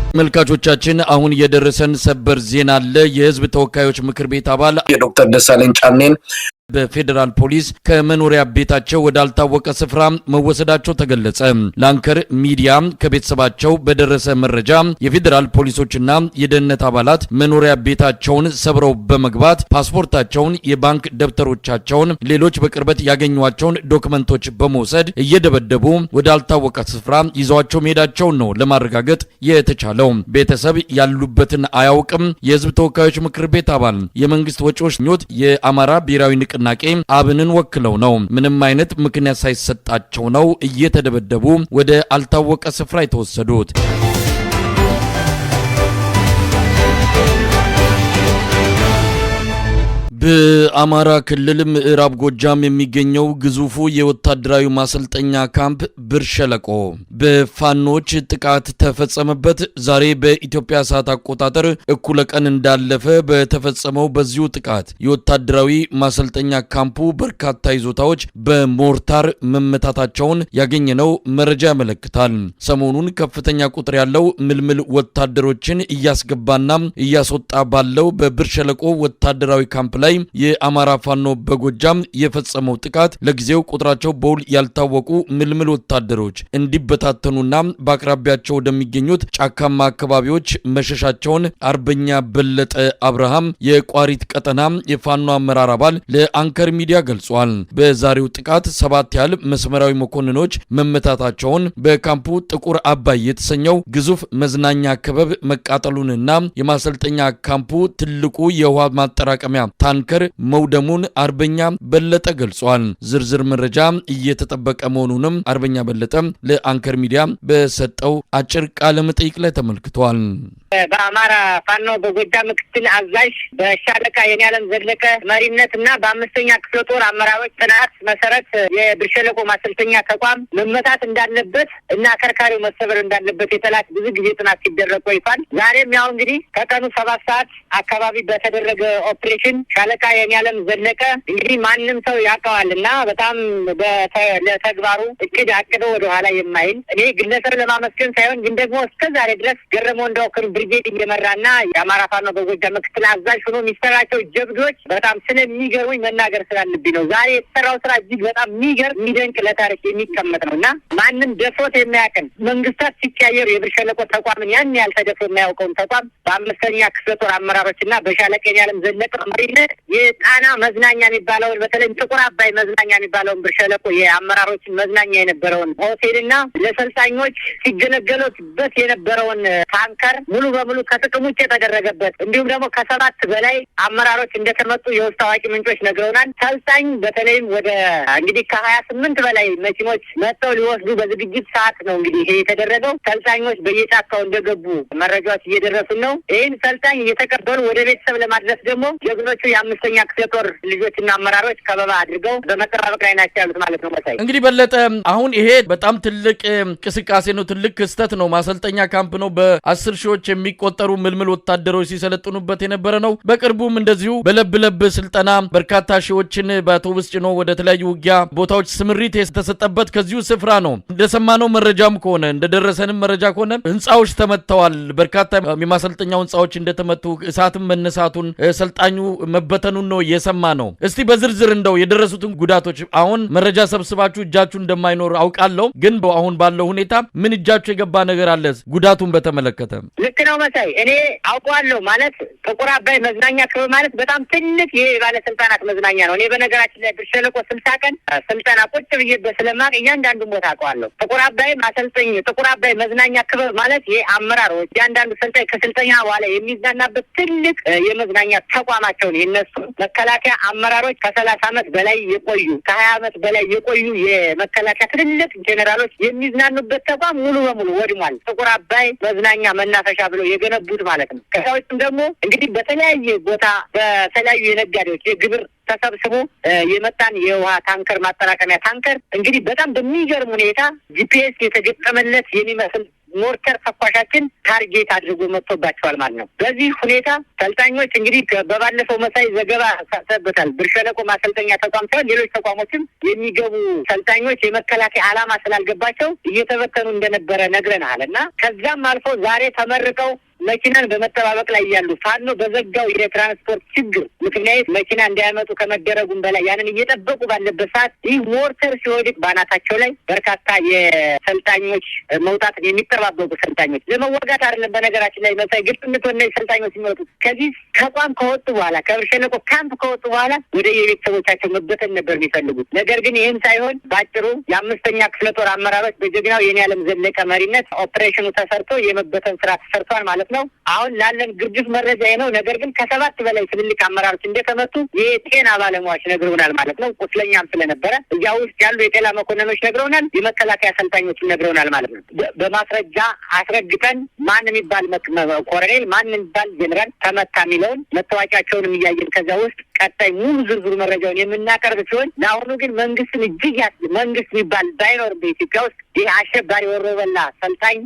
ተመልካቾቻችን፣ አሁን የደረሰን ሰበር ዜና አለ። የህዝብ ተወካዮች ምክር ቤት አባል የዶክተር ደሳለኝ ጫኔን በፌዴራል ፖሊስ ከመኖሪያ ቤታቸው ወዳልታወቀ ስፍራ መወሰዳቸው ተገለጸ። ለአንከር ሚዲያ ከቤተሰባቸው በደረሰ መረጃ የፌዴራል ፖሊሶችና የደህንነት አባላት መኖሪያ ቤታቸውን ሰብረው በመግባት ፓስፖርታቸውን፣ የባንክ ደብተሮቻቸውን፣ ሌሎች በቅርበት ያገኟቸውን ዶክመንቶች በመውሰድ እየደበደቡ ወዳልታወቀ ስፍራ ይዘዋቸው መሄዳቸውን ነው ለማረጋገጥ የተቻለው። ቤተሰብ ያሉበትን አያውቅም። የህዝብ ተወካዮች ምክር ቤት አባል የመንግስት ወጪዎች የአማራ ብሔራዊ ንቅናቄ አብንን ወክለው ነው። ምንም አይነት ምክንያት ሳይሰጣቸው ነው እየተደበደቡ ወደ አልታወቀ ስፍራ የተወሰዱት። በአማራ ክልል ምዕራብ ጎጃም የሚገኘው ግዙፉ የወታደራዊ ማሰልጠኛ ካምፕ ብር ሸለቆ በፋኖች ጥቃት ተፈጸመበት። ዛሬ በኢትዮጵያ ሰዓት አቆጣጠር እኩለ ቀን እንዳለፈ በተፈጸመው በዚሁ ጥቃት የወታደራዊ ማሰልጠኛ ካምፑ በርካታ ይዞታዎች በሞርታር መመታታቸውን ያገኘነው መረጃ ያመለክታል። ሰሞኑን ከፍተኛ ቁጥር ያለው ምልምል ወታደሮችን እያስገባና እያስወጣ ባለው በብር ሸለቆ ወታደራዊ ካምፕ ላይ የአማራ ፋኖ በጎጃም የፈጸመው ጥቃት ለጊዜው ቁጥራቸው በውል ያልታወቁ ምልምል ወታደሮች እንዲበታተኑና በአቅራቢያቸው ወደሚገኙት ጫካማ አካባቢዎች መሸሻቸውን አርበኛ በለጠ አብርሃም የቋሪት ቀጠና የፋኖ አመራር አባል ለአንከር ሚዲያ ገልጿል። በዛሬው ጥቃት 7 ያህል መስመራዊ መኮንኖች መመታታቸውን፣ በካምፑ ጥቁር አባይ የተሰኘው ግዙፍ መዝናኛ ክበብ መቃጠሉንና የማሰልጠኛ ካምፑ ትልቁ የውሃ ማጠራቀሚያ ታንከር መውደሙን አርበኛ በለጠ ገልጿል። ዝርዝር መረጃ እየተጠበቀ መሆኑንም አርበኛ በለጠ ለአንከር ሚዲያ በሰጠው አጭር ቃለ መጠይቅ ላይ ተመልክቷል። በአማራ ፋኖ በጎጃም ምክትል አዛዥ በሻለቃ የኔዓለም ዘለቀ መሪነት እና በአምስተኛ ክፍለ ጦር አመራሮች ጥናት መሰረት የብር ሸለቆ ማሰልጠኛ ተቋም መመታት እንዳለበት እና አከርካሪው መሰበር እንዳለበት የጠላት ብዙ ጊዜ ጥናት ሲደረግ ቆይቷል። ዛሬም ያው እንግዲህ ከቀኑ 7 ሰዓት አካባቢ በተደረገ ኦፕሬሽን ሻለቃ የኔዓለም ዘለቀ እንግዲህ ማንም ሰው ያውቀዋል እና በጣም ለተግባሩ እቅድ አቅዶ ወደኋላ የማይል፣ እኔ ግለሰብ ለማመስገን ሳይሆን ግን ደግሞ እስከ ዛሬ ድረስ ገረመው እንዳውክር ብርጌድ እየመራና የአማራ ፋኖ በጎጃም ምክትል አዛዥ ሆኖ የሚሰራቸው ጀብዶች በጣም ስለሚገርሙኝ መናገር ስላለብኝ ነው። ዛሬ የተሰራው ስራ እጅግ በጣም የሚገርም፣ የሚደንቅ፣ ለታሪክ የሚቀመጥ ነው እና ማንም ደፍሮት የማያውቅን፣ መንግስታት ሲቀያየሩ የብር ሸለቆ ተቋምን ያን ያህል ተደፍሮ የማያውቀውን ተቋም በአምስተኛ ክፍለ ጦር አመራሮች እና በሻለቃ የኔዓለም ዘለቀ መሪነት የጣና መዝናኛ የሚባለውን፣ በተለይም ጥቁር አባይ መዝናኛ የሚባለውን፣ ብር ሸለቆ የአመራሮችን መዝናኛ የነበረውን ሆቴልና ለሰልጣኞች ሲገለገሉበት የነበረውን ታንከር ሙሉ በሙሉ ከጥቅም ውጭ የተደረገበት እንዲሁም ደግሞ ከ7 በላይ አመራሮች እንደተመጡ የውስጥ አዋቂ ምንጮች ነግረውናል። ሰልጣኝ በተለይም ወደ እንግዲህ ከ28 በላይ መኪኖች መጥተው ሊወስዱ በዝግጅት ሰዓት ነው እንግዲህ ይሄ የተደረገው። ሰልጣኞች በየጫካው እንደገቡ መረጃዎች እየደረሱን ነው። ይህን ሰልጣኝ እየተቀበሉ ወደ ቤተሰብ ለማድረስ ደግሞ ጀግኖቹ የአምስተኛ ክፍለ ጦር ልጆችና አመራሮች ከበባ አድርገው በመጠባበቅ ላይ ናቸው ያሉት ማለት ነው። መሳይ። እንግዲህ በለጠ፣ አሁን ይሄ በጣም ትልቅ እንቅስቃሴ ነው፣ ትልቅ ክስተት ነው። ማሰልጠኛ ካምፕ ነው። በ10 ሺዎች የሚቆጠሩ ምልምል ወታደሮች ሲሰለጥኑበት የነበረ ነው። በቅርቡም እንደዚሁ በለብ ለብ ስልጠና በርካታ ሺዎችን በአውቶቡስ ጭኖ ወደ ተለያዩ ውጊያ ቦታዎች ስምሪት የተሰጠበት ከዚሁ ስፍራ ነው። እንደሰማነው መረጃም ከሆነ፣ እንደደረሰንም መረጃ ከሆነ ህንፃዎች ተመተዋል። በርካታ የማሰልጠኛው ህንፃዎች እንደተመቱ፣ እሳትም መነሳቱን፣ ሰልጣኙ መበተኑን ነው የሰማነው። እስቲ በዝርዝር እንደው የደረሱትን ጉዳቶች፣ አሁን መረጃ ሰብስባችሁ እጃችሁ እንደማይኖር አውቃለሁ፣ ግን አሁን ባለው ሁኔታ ምን እጃችሁ የገባ ነገር አለ ጉዳቱን በተመለከተ? ልክ ነው መሳይ፣ እኔ አውቀዋለሁ። ማለት ጥቁር አባይ መዝናኛ ክበብ ማለት በጣም ትልቅ የባለስልጣናት መዝናኛ ነው። እኔ በነገራችን ላይ ብር ሸለቆ 60 ቀን ስልጠና ቁጭ ብዬበት ስለማውቅ እያንዳንዱን ቦታ አውቀዋለሁ። ጥቁር አባይ ማሰልጠኝ ጥቁር አባይ መዝናኛ ክበብ ማለት ይሄ አመራሮች፣ እያንዳንዱ ሰልጣኝ ከስልጠኛ በኋላ የሚዝናናበት ትልቅ የመዝናኛ ተቋማቸው ነው። የነሱ መከላከያ አመራሮች ከ30 ዓመት በላይ የቆዩ፣ ከ20 ዓመት በላይ የቆዩ የመከላከያ ትልልቅ ጄኔራሎች የሚዝናኑበት ተቋም ሙሉ በሙሉ ወድሟል። ጥቁር አባይ መዝናኛ መናፈሻ ብለው የገነቡት ማለት ነው። ከዛ ውጭም ደግሞ እንግዲህ በተለያየ ቦታ በተለያዩ የነጋዴዎች የግብር ተሰብስቦ የመጣን የውሃ ታንከር ማጠራቀሚያ ታንከር እንግዲህ በጣም በሚገርም ሁኔታ GPS የተገጠመለት የሚመስል ሞርተር ተኳሻችን target አድርጎ መጥቶባቸዋል ማለት ነው። በዚህ ሁኔታ ሰልጣኞች እንግዲህ በባለፈው መሳይ ዘገባ ሰጥተበታል። ብር ሸለቆ ማሰልጠኛ ተቋም ሳይሆን ሌሎች ተቋሞችም የሚገቡ ሰልጣኞች የመከላከያ ዓላማ ስላልገባቸው እየተበተኑ እንደነበረ ነግረናል እና ከዛም አልፎ ዛሬ ተመርቀው መኪናን በመጠባበቅ ላይ ያሉ ፋኖ በዘጋው የትራንስፖርት ችግር ምክንያት መኪና እንዳያመጡ ከመደረጉም በላይ ያንን እየጠበቁ ባለበት ሰዓት ይህ ሞርተር ሲወድቅ ባናታቸው ላይ በርካታ የሰልጣኞች መውጣትን የሚጠባበቁ ሰልጣኞች ለመዋጋት አይደለም። በነገራችን ላይ መሳይ ግልጽ እንትን እነዚህ ሰልጣኞች የሚወጡት ከዚህ ተቋም ከወጡ በኋላ፣ ከብር ሸለቆ ካምፕ ከወጡ በኋላ ወደ የቤተሰቦቻቸው መበተን ነበር የሚፈልጉት። ነገር ግን ይህም ሳይሆን ባጭሩ የአምስተኛ ክፍለ ጦር አመራሮች በጀግናው የኔዓለም ዘለቀ መሪነት ኦፕሬሽኑ ተሰርቶ የመበተን ስራ ተሰርቷል ማለት ነው። አሁን ላለን ግርድፍ መረጃ ነው። ነገር ግን ከ7 በላይ ትልልቅ አመራሮች እንደተመቱ የጤና ባለሙያዎች ነግረውናል ማለት ነው። ቁስለኛም ስለነበረ እዚያ ውስጥ ያሉ የጤና መኮንኖች ነግረውናል፣ የመከላከያ ሰልጣኞች ነግረውናል ማለት ነው። በማስረጃ አስረግጠን ማን የሚባል ኮሎኔል፣ ማን የሚባል ጀነራል ተመታ የሚለውን መታወቂያቸውንም እያየን ከዛ ውስጥ ቀጣይ ሙሉ ዝርዝሩ መረጃውን የምናቀርብ ሲሆን፣ ለአሁኑ ግን መንግስትን እጅግ መንግስት የሚባል ባይኖር በኢትዮጵያ ውስጥ ይህ አሸባሪ ወሮበላ ሰልጣኝ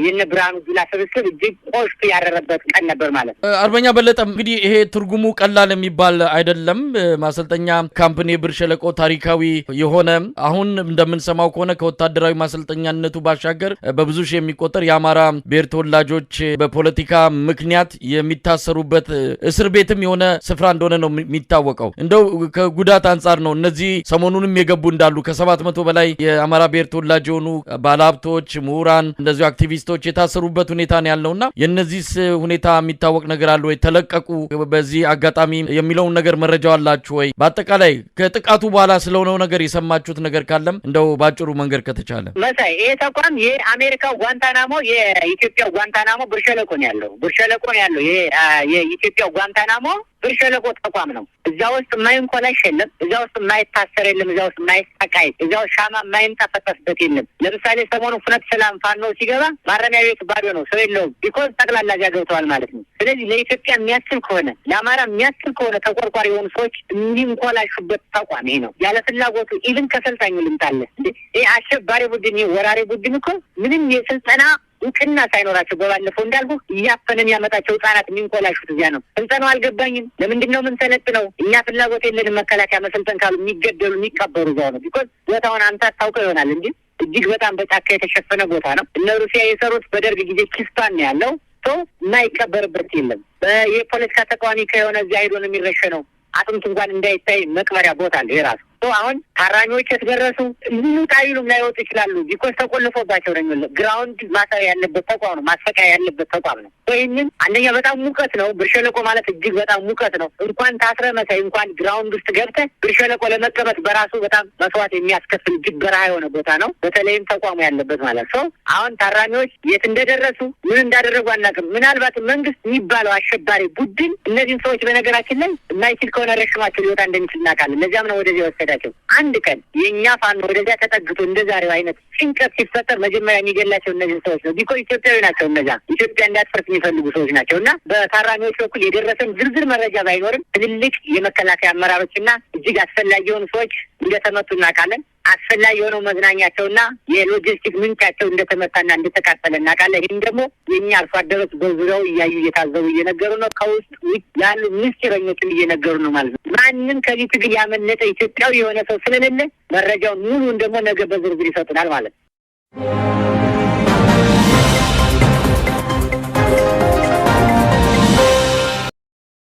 የነ ብርሃኑ ጁላ ስብስብ እጅግ ቆሽቱ ያረረበት ቀን ነበር ማለት ነው። አርበኛ በለጠ፣ እንግዲህ ይሄ ትርጉሙ ቀላል የሚባል አይደለም። ማሰልጠኛ ካምፕ ብር ሸለቆ ታሪካዊ የሆነ፣ አሁን እንደምንሰማው ከሆነ ከወታደራዊ ማሰልጠኛነቱ ባሻገር በብዙ ሺህ የሚቆጠር የአማራ ብሔር ተወላጆች በፖለቲካ ምክንያት የሚታሰሩበት እስር ቤትም የሆነ ስፍራ እንደሆነ ነው የሚታወቀው። እንደው ከጉዳት አንጻር ነው፣ እነዚህ ሰሞኑንም የገቡ እንዳሉ ከ700 በላይ የአማራ ብሔር ተወላጅ የሆኑ ባለሀብቶች፣ ምሁራን፣ እንደዚሁ አክቲቪስቶች የታሰሩበት ሁኔታ ነው ያለውና የእነዚህስ ሁኔታ የሚታወቅ ነገር አለ ወይ? ተለቀቁ በዚህ አጋጣሚ የሚለውን ነገር መረጃው አላችሁ ወይ? በአጠቃላይ ከጥቃቱ በኋላ ስለሆነው ነገር የሰማችሁት ነገር ካለም እንደው ባጭሩ መንገር ከተቻለ። መሳይ፣ ይሄ ተቋም የአሜሪካው ጓንታናሞ፣ የኢትዮጵያው ጓንታናሞ ብር ሸለቆ ነው ያለው። ብር ሸለቆ ነው ያለው። የኢትዮጵያው ጓንታናሞ ብር ሸለቆ ተቋም ነው። እዛ ውስጥ የማይንኮላሽ የለም። እዛ ውስጥ የማይታሰር የለም። እዛ ውስጥ የማይሰቃይ፣ እዛ ውስጥ ሻማ የማይንጠፈጠፍበት የለም። ለምሳሌ ሰሞኑ ፍኖተ ሰላም ፋኖ ሲገባ ማረሚያ ቤቱ ባዶ ነው፣ ሰው የለውም። Because ጠቅላላ እዚያ ገብተዋል ማለት ነው። ስለዚህ ለኢትዮጵያ የሚያስብ ከሆነ፣ ለአማራ የሚያስብ ከሆነ፣ ተቆርቋሪ የሆኑ ሰዎች የሚንኮላሹበት ተቋም ይሄ ነው። ያለ ፍላጎቱ even ከሰልጣኙ ልምጣለ፣ ይህ አሸባሪ ቡድን፣ ይህ ወራሪ ቡድን እኮ ምንም የስልጠና እውቅና ሳይኖራቸው በባለፈው እንዳልኩ እያፈነ የሚያመጣቸው ህጻናት የሚንኮላሹት እዚያ ነው። ስልጠናው አልገባኝም፣ ለምንድን ነው የምንሰለጥነው? እኛ ፍላጎት የለንም መከላከያ መሰልጠን ካሉ የሚገደሉ የሚቀበሩ እዚያው ነው። Because ቦታውን አንተ አታውቀው ይሆናል እንጂ እጅግ በጣም በጫካ የተሸፈነ ቦታ ነው። እነ ሩሲያ የሰሩት በደርግ ጊዜ ኪስታን ነው ያለው። ሰው የማይቀበርበት የለም። የፖለቲካ ተቃዋሚ ከሆነ እዚያ ሄዶ ነው የሚረሸነው። አጥንቱ እንኳን እንዳይታይ መቅበሪያ ቦታ አለ የራሱ። አሁን ታራሚዎች የተደረሱ እንውጣ ይሉም ላይወጡ ይችላሉ። Because ተቆልፎባቸው ነው የሚለው። Ground ማሰሪያ ያለበት ተቋም ነው። ማሰቃያ ያለበት ተቋም ነው። ይህንን አንደኛ በጣም ሙቀት ነው። ብር ሸለቆ ማለት እጅግ በጣም ሙቀት ነው። እንኳን ታስረ መሳይ፣ እንኳን ground ውስጥ ገብተህ ብር ሸለቆ ለመቀመጥ በራሱ በጣም መስዋዕት የሚያስከፍል እጅግ በረሃ የሆነ ቦታ ነው። በተለይም ተቋሙ ያለበት ማለት ሰው አሁን ታራሚዎች የት እንደደረሱ፣ ምን እንዳደረጉ አናውቅም። ምናልባት መንግስት የሚባለው አሸባሪ ቡድን እነዚህን ሰዎች በነገራችን ላይ የማይችል ከሆነ ረሽኗቸው ሊወጣ እንደሚችል እናውቃለን። ለዚያም ነው ወደዚያ የወሰዳቸው። አንድ ቀን የእኛ ፋኖ ወደዚያ ተጠግቶ እንደ ዛሬው አይነት ጭንቀት ሲፈጠር መጀመሪያ የሚገላቸው እነዚህን ሰዎች ነው። Because ኢትዮጵያዊ ናቸው። እነዚያ ኢትዮጵያ እንዳትፈርስ የሚፈልጉ ሰዎች ናቸው። እና በታራሚዎች በኩል የደረሰን ዝርዝር መረጃ ባይኖርም ትልልቅ የመከላከያ አመራሮችና እጅግ አስፈላጊ የሆኑ ሰዎች እንደተመቱ እናውቃለን። አስፈላጊ የሆነው መዝናኛቸውና የሎጂስቲክ ምንጫቸው እንደተመታና እንደተቃጠለ እናውቃለን። ይህም ደግሞ የእኛ አርሶ አደሮች በዙሪያው እያዩ፣ እየታዘቡ እየነገሩ ነው። ከውስጥ ውጭ ያሉ ምስጢረኞችም እየነገሩ ነው ማለት ነው። ማንም ከዚህ ትግል ያመለጠ ኢትዮጵያዊ የሆነ ሰው ስለሌለ መረጃውን ሙሉን ደግሞ ነገ በዝርዝር ይሰጡናል ማለት ነው።